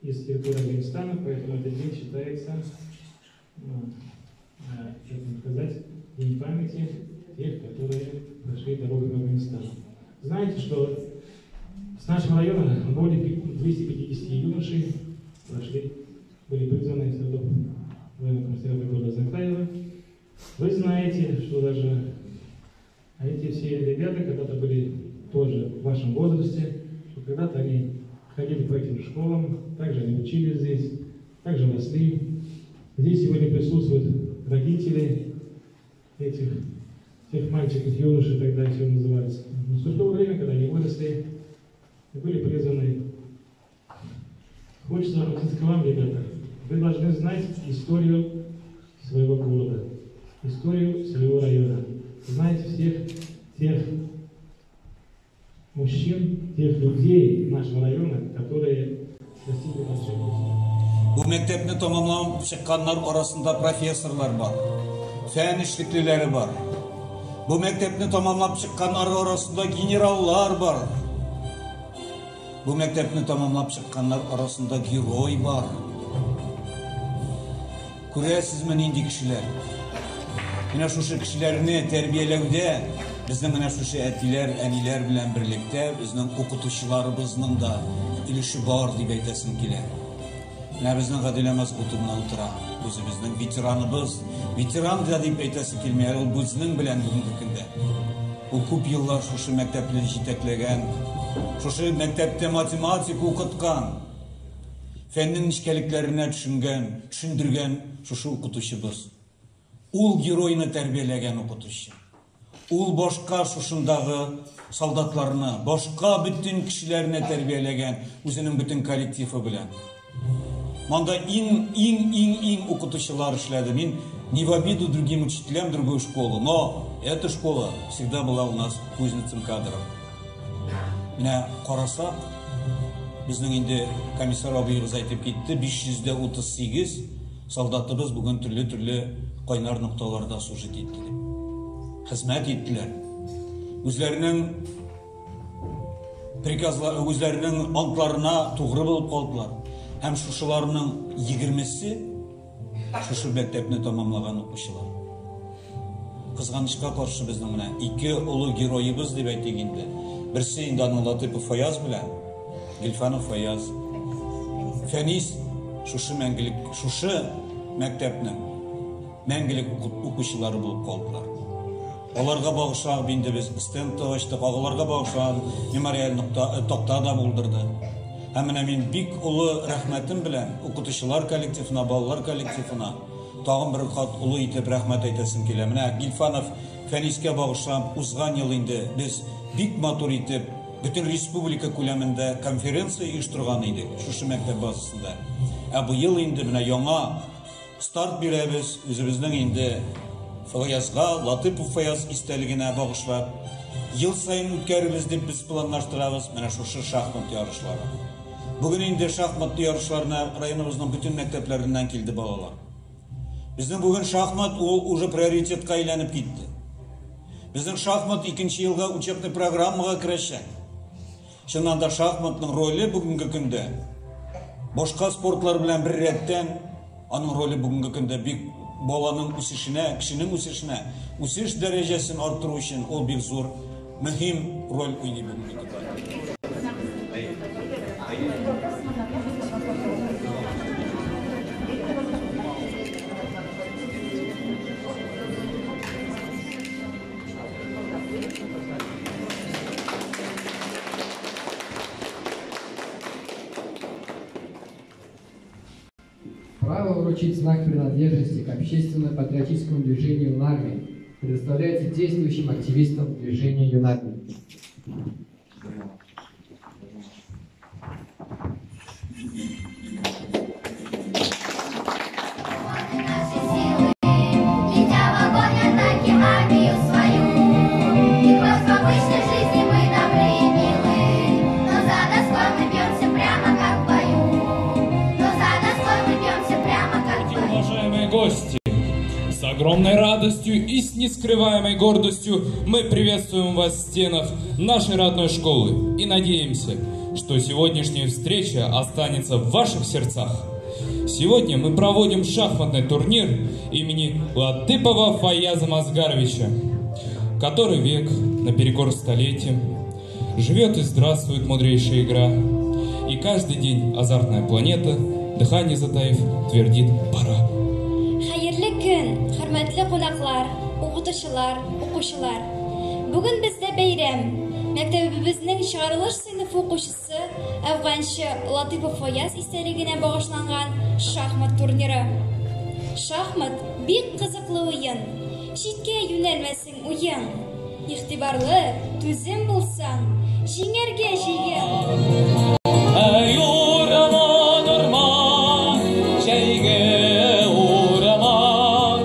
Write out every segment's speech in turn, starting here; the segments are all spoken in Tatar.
из территории Афганистана, поэтому этот день считается, как сказать, день памяти тех, которые прошли дорогу в Афганистан. Знаете, что с нашего района более 250 юношей прошли, были призваны из рядов военного комиссариата города Азнакаево. Вы знаете, что даже эти все ребята когда-то были тоже в вашем возрасте, что когда-то они ходили по этим школам, также они учились здесь, также росли. Здесь сегодня присутствуют родители этих тех мальчиков, юношей тогда еще назывались. Наступило время, когда они выросли и были призваны. Хочется обратиться к вам, ребята. Вы должны знать историю своего города, историю своего района. Знать всех тех мужчин, тех людей нашего района, которые достигли больших высот. Бу мәктәпне тамамлап чыкканнар арасында профессорлар бар, фән эшлеклеләре бар. Бу мәктәпне тамамлап чыкканнар арасында генераллар бар. Бу мәктәпне тамамлап чыкканнар арасында герой бар. Күрәсезме нинди кешеләр? Менә шушы кешеләрне тәрбияләүдә безнең менә шушы әтиләр, әниләр белән берлектә безнең укытучыларыбызның да өлеше бар дип әйтәсем килә. Менә безнең Гадилә Мәсгутовна утыра. Үзебезнең ветераныбыз. Ветеран да дип әйтәсе килми, ул безнең белән бүгенге көндә. Ул күп еллар шушы мәктәпне җитәкләгән, шушы мәктәптә математика укыткан, фәннең нечкәлекләренә төшенгән, төшендергән шушы укытучыбыз. Ул геройны тәрбияләгән укытучы. Ул башка шушындагы солдатларны, башка бөтен кешеләрне тәрбияләгән үзенең бөтен коллективы белән. Монда иң укытучылар эшләде. Мин не в обиду другим учителям другой школы, но эта школа всегда была у нас кузницей кадров. Менә карасак, безнең инде комиссар абыебыз әйтеп китте, 538 солдатыбыз бүген төрле-төрле кайнар нокталарда служить итте дип. Хезмәт иттеләр. Үзләренең приказлар, үзләренең антларына тугры булып калдылар. Һәм шушыларның 20-се шушы мәктәпне тамамлаган укучылар. Кызганычка каршы безнең менә ике олы героебыз дип әйтик инде. Берсе инде аның Латыпов Фаяз белән Гильфанов Фаяз. Фәнис шушы мәңгелек, шушы мәктәпнең мәңгелек укучылары булып калдылар. Аларга багышлап инде без стенд та ачтык, аларга багышлап мемориаль такта да булдырды. Һәм менә мин бик олы рәхмәтем белән укытучылар коллективына, балалар коллективына тагын бер кат олы итеп рәхмәт әйтәсем килә. Менә Гильфанов Фәнискә багышлап узган ел инде без бик матур итеп бөтен республика күләмендә конференция оештырган идек шушы мәктәп базасында. Ә быел инде менә яңа старт бирәбез үзебезнең инде Фаязга, Латыпов Фаяз истәлегенә багышлап ел саен үткәребез дип без планлаштырабыз менә шушы шахмат ярышлары. Бүген инде шахмат ярышларына районыбызның бөтен мәктәпләреннән килде балалар. Безнең бүген шахмат ул уже приоритетка әйләнеп китте. Безнең шахмат икенче елга учебный программага керәчәк. Чыннан да шахматның роле бүгенге көндә башка спортлар белән бер рәттән аның роле бүгенге көндә бик баланың үсешенә, кешенең үсешенә, үсеш дәрәҗәсен арттыру өчен ул бик зур, мөһим роль уйный бүгенге көндә. Право вручить знак принадлежности к общественно-патриотическому движению «Юнармии» предоставляется действующим активистам движения «Юнармии». Гости, с огромной радостью и с нескрываемой гордостью мы приветствуем вас в стенах нашей родной школы и надеемся, что сегодняшняя встреча останется в ваших сердцах. Сегодня мы проводим шахматный турнир имени Латыпова Фаяза Мазгаровича, который век наперекор столетиям живет и здравствует мудрейшая игра. И каждый день азартная планета, дыхание затаив, твердит «пора». Хәерле көн, хөрмәтле кунаклар, укытучылар, укучылар. Бүген бездә бәйрәм. Мәктәбебезнең чыгарылыш сыйныфы укучысы әфганчы Латыпов Фаяз истәлегенә багышланган шахмат турниры. Шахмат бик кызыклы уен. Читкә юнәлмәсен уен. Игътибарлы, түзем булсаң, җиңәргә җыен. Әй урман, урман, җәйге урман,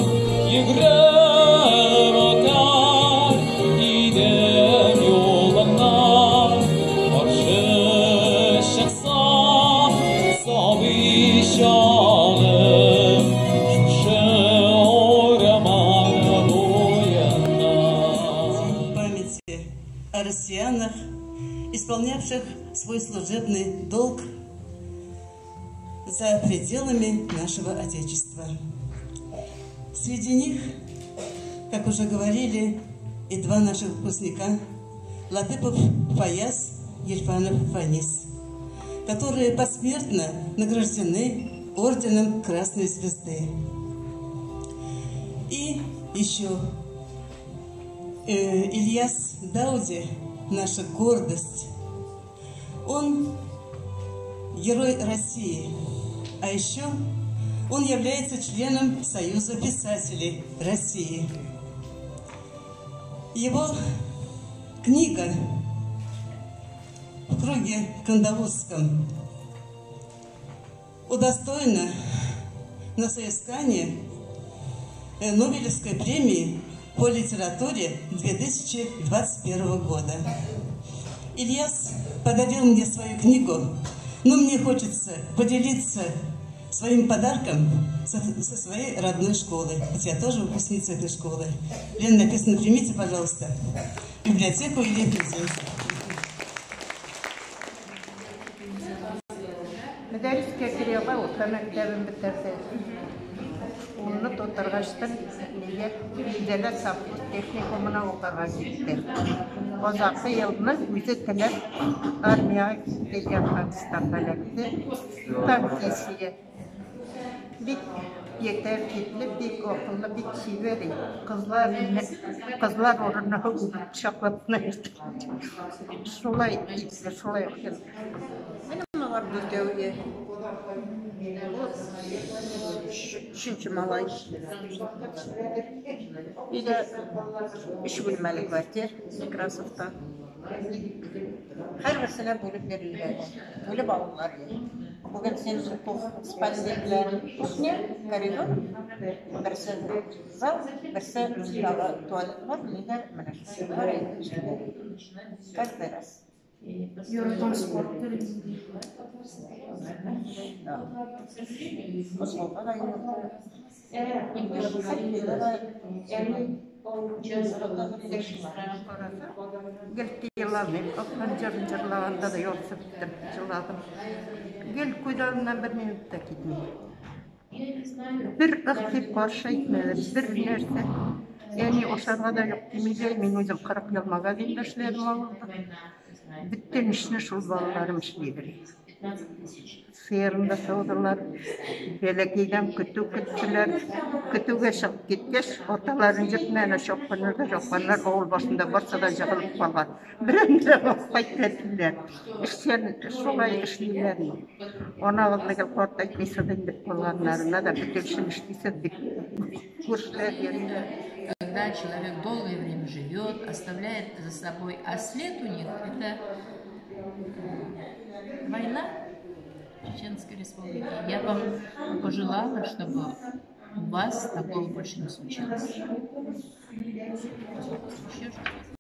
йөгереп үтәр идем юлыңнан. Каршы чыксам, сабый чагым, шушы урман буеннан. Памяти о россиянах, исполнявших свой служебный долг за пределами нашего Отечества. Среди них, как уже говорили, и два наших выпускника Латыпов Фаяз, Гильфанов Фанис, которые посмертно награждены орденом Красной Звезды. И еще Ильяс Дауди, наша гордость. Он герой России, а еще он является членом Союза писателей России. Его книга «В круге Кандавузском» удостоена на соискание Нобелевской премии по литературе 2021 года. Ильяс подарил мне свою книгу, но мне хочется поделиться своим подарком со своей родной школы. Ведь я тоже выпускница этой школы. Лена, написано, примите, пожалуйста, библиотеку или презент. Мәдәрискә керергә урта мәктәбен бетерде. Уны тутыргачтан нигә Минзәлә совхоз техникумына укырга китте. Азаккы елны үзе теләп армиягә китте, Әфганстанга эләкте. Танкист. Бик тәртипле, бик акыллы, бик чибәр. Кызлар урынына кочаклап кына йөрде. Шулай ипле, шулай акыллы. Минем алар дүртәү. Өченче малай. Өйдә өч бүлмәле квартир Некрасовта. Һәрберсенә бүлеп бирелгән. Бүлеп алдылар. Бүген син спальня белән кухня, коридор, берсе зал, берсе тагы туалет бар, миндә менә шушы бар инде. Каждый раз. Яраткан спорт төре? Футболга да йөрдем. Хоккейда да. Гел еламыйм. Аккан җырын җырлаганда да ярсып беттем, җырладым. Гел күз алдымнан бер минут та китми. Бер ык дип каршы әйтмәде, бер нәрсә. Ягъни ашарга да юк димиләр, мин үзем 40 ел магазинда эшләдем авылда. Бөтен эшне шул балаларым эшли бирә. Сыерын да саудылар, бәләкәйдән көтү көттеләр. Көтүгә чыгып киткәч, аталарын җитмәне чапканнар да чапканнар, авыл башында барса да җыгылып калган. Берәм-берәм алып кайтып. Эшчән шулай эшлиләр. Анагызны гел картайтмыйсыз инде калганнарына да бөтен эшен эшлисез дип күршеләр йөриләр. Когда человек долгое время живет, оставляет за собой, а след у них это война в Чеченской Республике. Я вам пожелала, чтобы у вас такого больше не случилось. Еще что-то?